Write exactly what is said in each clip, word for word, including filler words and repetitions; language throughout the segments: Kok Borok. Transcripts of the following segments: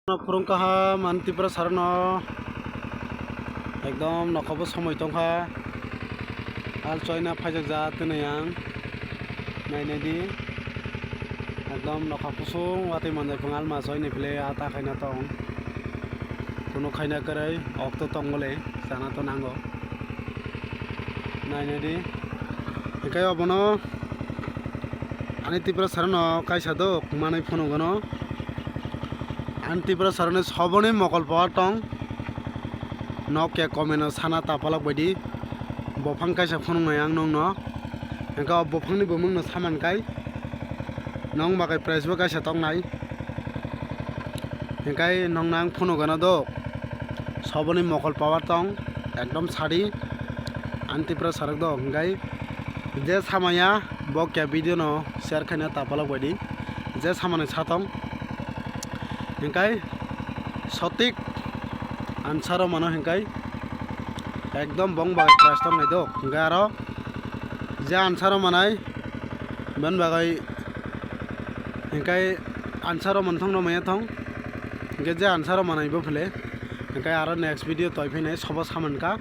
No phurung kaham ani Tripura sar no ekdom nokhabo somoi tongkha. Al choina phaijak ja twnwi ang nainai di. Ekdom nokha kusung watwi manjak phang alma choini phile ata khaina tong. Kunu khaina kwrwi okto tong bole chana to nango. Nainai di. Hinkhe obono ani Tripura sar no kaisa dok manwi phunukgwno. Ani Tripura sar ni soboni mokol power tong. Nok ya comment o sana tapalok baidi. Bophang kaisa phunuknai ang nokno. Hinkhe o bophangni bumungno saman kai. Nong bakai price bo kaisa tongnai. Hinkhe nokno ang phunukgwno dok. Soboni mokol power tong. Ekdom sadi. Ani Tripura sar dok. Hinkhe je samaya bo kya video no share khaina tapalok baidi. Je samani satong. Hinkhe sotik answer o mano hinkhe ekdom bong bai price tong nai do. Hinkhe aro je answer o manai ben bagai hinkhe answer o manthong no maya thong. Hinkhe je answer o manai bo phile hinkhe aro next video toi phinai sobo saman ka.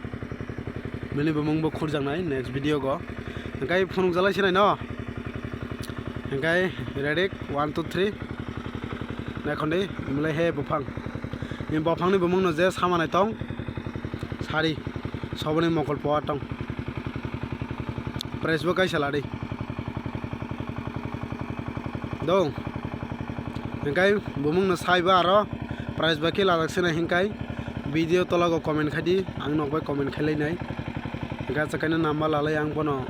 Bini bumung bo khurjaknai next video go. Hinkhe phunukjalai sinai no. Hinkhe ready, one, two, three. Naikhon di, mlai he buphang. Ni buphangni bumungno je samanai tong. Sari, soboni mokol power tong. Price bo kaisa ladi. Dong. Hinkhe bumungno saiba aro price bai khe lajak sinai hinkhe video tolago comment khaidi, ang nokbai comment khailai nai. Hinkhe achakaino number lalai ang bono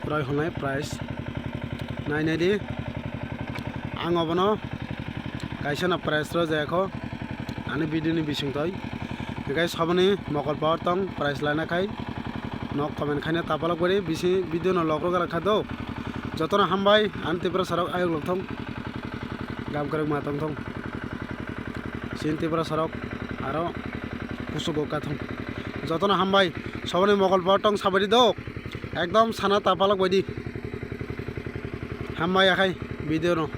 roi hwnai price. Nainai di. Ang obono kaisa no price rw jaya kho ani video ni bising toi. Hinkhe soboni mokol power tong price laina khai nok comment khaina tapalok bari bisi video no lok rw gara kha do. Jotono hambai ani Tripura sarok ayok lok thong. Gam kwrwng ma tong thong. Sin Tripura sarok aro kusugo ka thong. Jotono hambai soboni mokol power tong sabari do. Ekdom sana tapalok baidi. Hambai akhai video no.